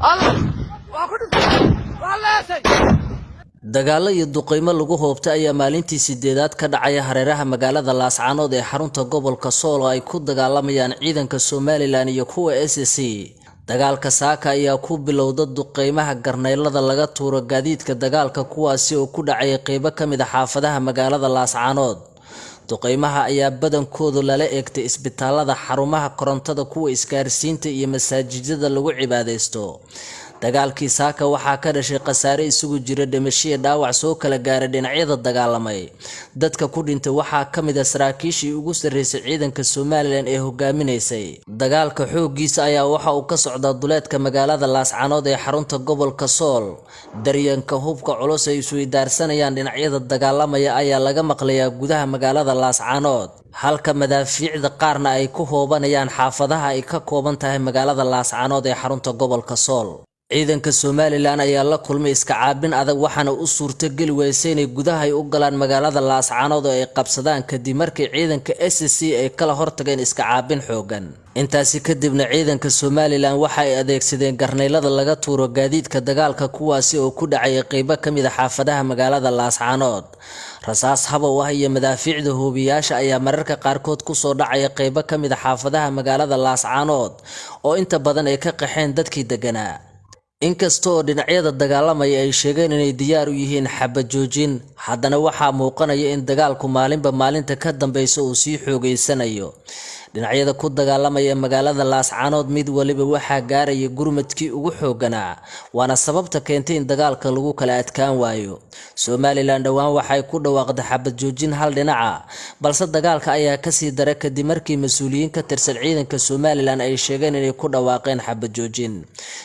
Waa ku dhintay, waa leesay. Dagaallo iyo duqeymo lagu hoobtay ayaa maalintii sideedaad ka dhacaya hareeraha magaalada Laascaanood ee xarunta gobolka Sool, oo ay ku dagaalamayaan ciidanka Somaliland iyo kuwa SSC. Dagaalka saaka ayaa ku bilowda duqeymaha garneylada laga tuuro gaadiidka dagaalka, kuwaasi oo ku dhacaya qeybo ka mid ah xaafadaha magaalada Laascaanood. Duqeymaha ayaa badankoodu lala eegtay isbitaalada, xarumaha korontada, kuwa isgaarsiinta iyo masaajidada lagu cibaadeysto. Dagaalkii saaka waxaa ka dhashay khasaare isugu jira dhimasho iyo dhaawac soo kala gaaray dhinacyada dagaalamay. Dadka ku dhintay waxaa ka mid ah saraakiishii ugu sarreysay ciidanka Somaliland ee hogaaminaysay dagaalka. Xooggiisa ayaa waxa uu ka socdaa duleedka magaalada Laascaanood ee xarunta gobolka Sool. Daryanka hubka culus ay isweydaarsanayaan dhinacyada dagaalamaya ayaa laga maqlayaa gudaha magaalada Laascaanood, halka madaafiicda qaarna ay ku hoobanayaan xaafadaha ay ka kooban tahay magaalada Laascaanood ee xarunta gobolka Sool. Ciidanka Somaliland ayaa la kulmay iska caabin adag, waxaana u suurtogeli weysay inay gudaha ay u galaan magaalada Laascaanood oo ay qabsadaan, kadib markii ciidanka SSC ay kala hortageen iska caabin xoogan. Intaasi kadibna ciidanka Somaliland waxa ay adeegsadeen garneylada laga tuuro gaadiidka dagaalka, kuwaasi oo ku dhacaya qeybo ka mid ah xaafadaha magaalada Laascaanood. Rasaas habow ah iyo madaafiicda hoobiyaasha ayaa mararka qaarkood kusoo dhacaya qeybo ka mid ah xaafadaha magaalada Laascaanood, oo inta badan ay ka qaxeen dadkii deganaa. Inkasta oo dhinacyada dagaalamaya ay sheegeen inay diyaar u yihiin xabad joojin, haddana waxaa muuqanaya in dagaalku maalinba maalinta ka dambeysa uu sii xoogeysanayo. Dhinacyada ku dagaalamaya magaalada Laascaanood mid waliba waxaa gaaraya gurmadkii ugu xooganaa, waana sababta keentay in dagaalka lagu kala adkaan waayo. Somaliland dhowaan waxay ku dhawaaqday xabad joojin hal dhinaca, balse dagaalka ayaa kasii dara kadib markii mas-uuliyiin ka tirsan ciidanka Somaliland ay sheegeen inay ku dhawaaqeen xabad joojin.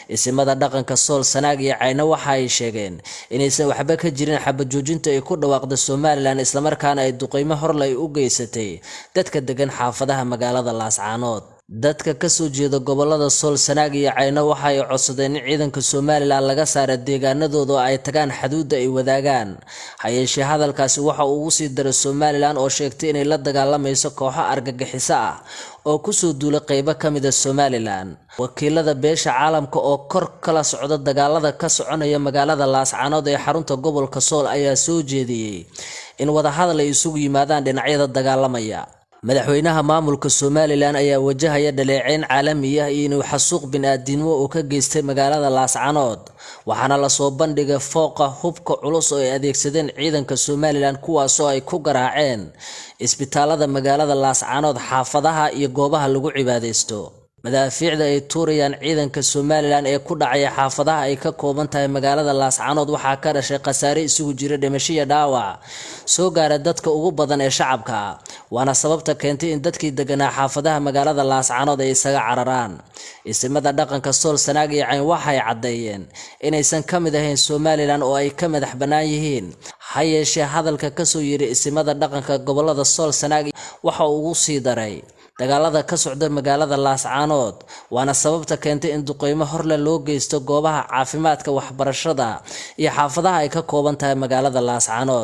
Isimada dhaqanka Sool, Sanaag iyo Cayno waxa ay sheegeen inaysan waxba ka jirin xabad joojinta ay ku dhawaaqda Somaliland, islamarkaana ay duqeymo horle ay u geysatay dadka degan xaafadaha magaalada Laascaanood. Dadka kasoo jeeda gobolada Sool, Sanaag iyo Cayno waxa ay codsadeen in ciidanka Somaliland laga saara deegaanadooda oo ay tagaan xaduudda ay wadaagaan. Hayeeshee hadalkaasi waxa uu ugu sii daray Somaliland, oo sheegtay inay la dagaalamayso kooxo argagixiso ah oo kusoo duulay qeybo ka mid ah Somaliland. Wakiilada beesha caalamka oo kor kala socda dagaalada ka soconaya magaalada Laascaanood ee xarunta gobolka Sool ayaa soo jeediyey in wadahadal ay isugu yimaadaan dhinacyada dagaalamaya. Madaxweynaha maamulka Somaliland ayaa wajahaya dhaleeceyn caalami ah iyo inuu xasuuq bini'aadinimo uu ka geystay magaalada Laascaanood, waxaana lasoo bandhigay fooqa hubka culus oo ay adeegsadeen ciidanka Somaliland, kuwaasoo ay ku garaaceen isbitaalada magaalada Laascaanood, xaafadaha iyo goobaha lagu cibaadeysto. Madaafiicda ay tuurayaan ciidanka Somaliland ee ku dhacaya xaafadaha ay ka kooban tahay magaalada Laascaanood waxaa ka dhashay khasaare isugu jira dhimasho iyo dhaawac soo gaara dadka ugu badan ee shacabka, waana sababta keentay in dadkii deganaa xaafadaha magaalada Laascaanood ay isaga cararaan. Isimada dhaqanka Sool, Sanaag iyo Cayn waxay caddeeyeen inaysan ka mid ahayn Somaliland oo ay ka madax bannaan yihiin. Ha yeeshee hadalka kasoo yidhi isimada dhaqanka gobolada Sool, Sanaag waxa uu ugu sii daray dagaalada ka socda magaalada Laascaanood, waana sababta keentay in duqeymo horle loo geysto goobaha caafimaadka, waxbarashada iyo xaafadaha ay ka kooban tahay magaalada Laascaanood.